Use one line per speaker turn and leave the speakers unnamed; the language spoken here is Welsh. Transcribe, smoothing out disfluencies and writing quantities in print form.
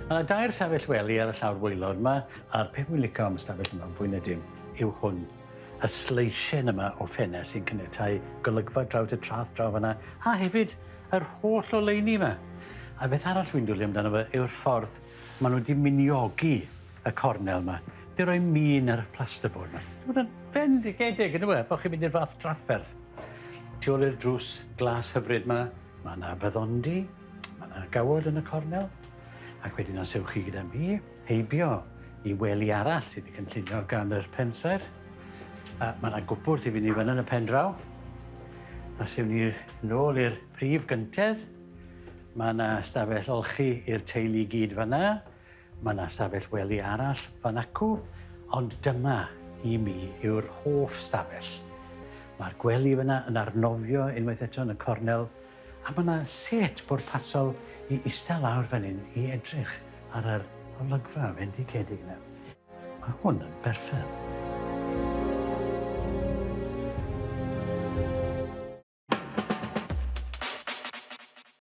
Mae yna dair stafell wely ar y llawr waelod yma, a'r peth mwy licio am y stafell yma, fwy na dim, yw hwn. Y sleisien yma o ffenest sy'n caniatáu golygfa draw at y traeth draw fan'na, a hefyd yr holl oleuni yma. A beth arall dwi'n dwlu amdano fe yw'r ffordd maen nhw wedi miniogi y cornel yma. Di roi min ar y plasterboard yma. Dwi'n bod yn fendigedig yn yw e, bod chi'n mynd i'r fath drafferth. Tu ôl i'r drws glas hyfryd yma, mae yna baddondy, mae yna gawod yn y cornel, ac wedyn os ewch chi gyda mi, heibio i wely arall sydd wedi cynllunio gan yr pensaer. A mae yna gwpwrdd i fynd i fyny yn y pen draw. A sy'n ni nôl i'r prif gyntedd. Mae yna stafell olchi i'r teulu i gyd fanna. Mae yna stafell wely arall fan acw. Ond dyma i mi yw'r hoff stafell. Mae'r gwely fyna yn arnofio unwaith eto yn y cornel A mae 'na set bwrpasol i ista lawr fan hyn i edrych ar yr olygfa fendigedig 'na. Mae hwn yn berffaith.